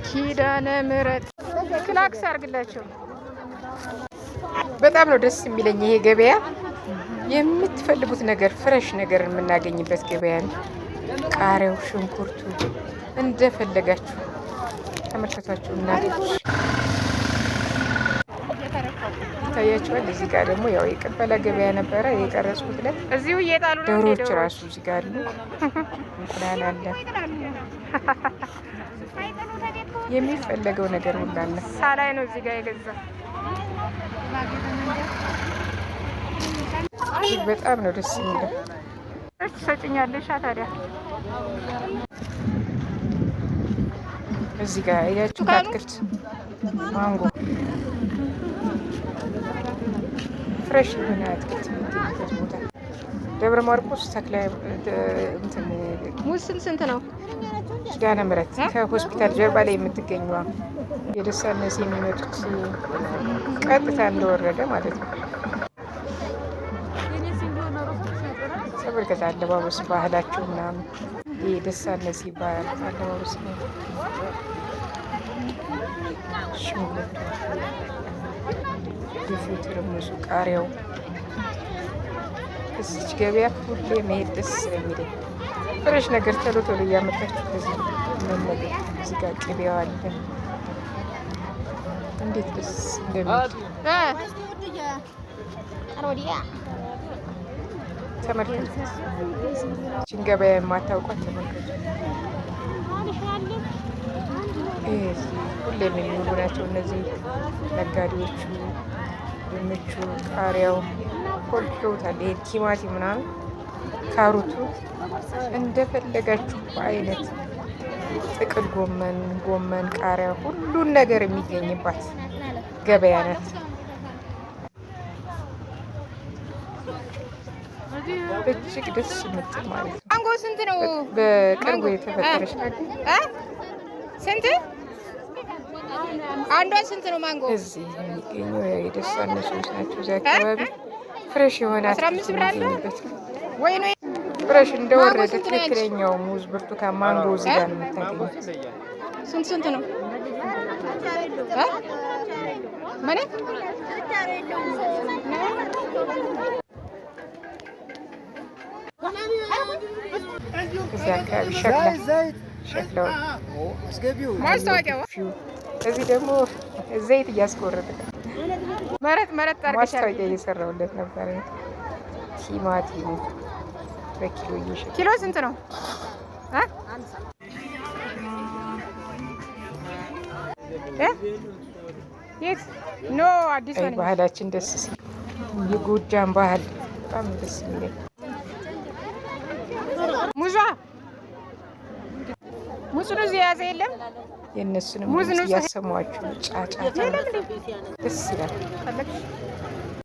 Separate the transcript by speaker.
Speaker 1: ኪዳነ ምሕረት ክላክስ አድርግላቸው።
Speaker 2: በጣም ነው ደስ የሚለኝ ይሄ ገበያ። የምትፈልጉት ነገር fresh ነገር የምናገኝበት ገበያ ነው። ቃሪያው፣ ሽንኩርቱ እንደፈለጋችሁ ተመልከቷቸው። እናቶች ይታያቸዋል። እዚህ ጋር ደግሞ ያው የቅበላ ገበያ ነበረ የቀረጽኩት ዕለት።
Speaker 1: እዚሁ እየጣሉ ነው።
Speaker 2: ዶሮዎች ራሱ እዚህ ጋር አሉ። እንቁላል አለ። የሚፈለገው ነገር ሁሉ አለ።
Speaker 1: ሳላይ ነው እዚህ ጋር የገዛ።
Speaker 2: እጅግ በጣም ነው ደስ የሚለው።
Speaker 1: እሺ ትሰጭኛለሽ ታዲያ?
Speaker 2: እዚህ ጋር ያያችሁ አትክልት ማንጎ፣ fresh የሆነ አትክልት የሚገኝበት ቦታ ደብረ ማርቆስ ተክለ እንትን።
Speaker 1: ሙዝ ስንት ስንት ነው?
Speaker 2: ኪዳነ ምሕረት ከሆስፒታል ጀርባ ላይ የምትገኘዋ የደሳነስ የሚመጡት ቀጥታ እንደወረደ ማለት ነው። ተመልከት፣ አለባበስ ባህላቸው ምናምን ይህ ደሳነስ ይባላል አለባበስ ነው። ሽንኩርቱ፣ ድፉ፣ ትርምሱ፣ ቃሪያው እዚች ገበያ ሁሌ መሄድ ደስ ስለሚለኝ fresh ነገር ቶሎ ቶሎ እያመጣችሁ ከዚህ መመገብ። እዚህ ጋር ቅቤው አለ። እንዴት ደስ እንደሚል ተመልከቱ። ይህችን ገበያ የማታውቋት ተመልከቱ። ሁሌም የሚውሉ ናቸው እነዚህ ነጋዴዎቹ። ድንቹ፣ ቃሪያው ኮልኩለውታል። ይሄ ቲማቲም ምናምን ካሮቱ እንደፈለጋችሁ በአይነት ጥቅል ጎመን፣ ጎመን፣ ቃሪያ ሁሉን ነገር የሚገኝባት ገበያ ናት። እጅግ ደስ የምትል ማለት ነው።
Speaker 1: ማንጎ ስንት ነው?
Speaker 2: በቅርቡ የተፈጠረች ናት።
Speaker 1: ስንት አንዷ ስንት ነው ማንጎ?
Speaker 2: እዚህ የሚገኘው የደሳነ ሰዎች ናቸው። እዚህ አካባቢ fresh የሆነ አትክልት የሚገኝበት
Speaker 1: ወይ ነው።
Speaker 2: Fresh እንደወረደ ትክክለኛው ሙዝ፣ ብርቱካን፣ ማንጎ እዚህ ጋር ነው የምታገኙት።
Speaker 1: ስንት ስንት ነው? ምን
Speaker 2: እዚህ አካባቢ ሸክላ ሸክላው
Speaker 1: ማስታወቂያው
Speaker 2: እዚህ ደግሞ ዘይት እያስቆረጠ
Speaker 1: መረጥ መረጥ አድርገሻል።
Speaker 2: ማስታወቂያ እየሰራሁለት ነበር። ቲማቲሙ በኪሎ እየሸጠ
Speaker 1: ኪሎ ስንት ነው? የት no አዲስ
Speaker 2: አይ ባህላችን ደስ ሲል፣ የጎጃም ባህል በጣም ደስ የሚለኝ።
Speaker 1: ሙዟ ሙዝ ነው የያዘ የለም።
Speaker 2: የእነሱንም
Speaker 1: ሙዝ
Speaker 2: ድምፅ
Speaker 1: ነው
Speaker 2: እያሰሟችሁ ጫጫታ ደስ ይላል።
Speaker 1: ፈለግሽ?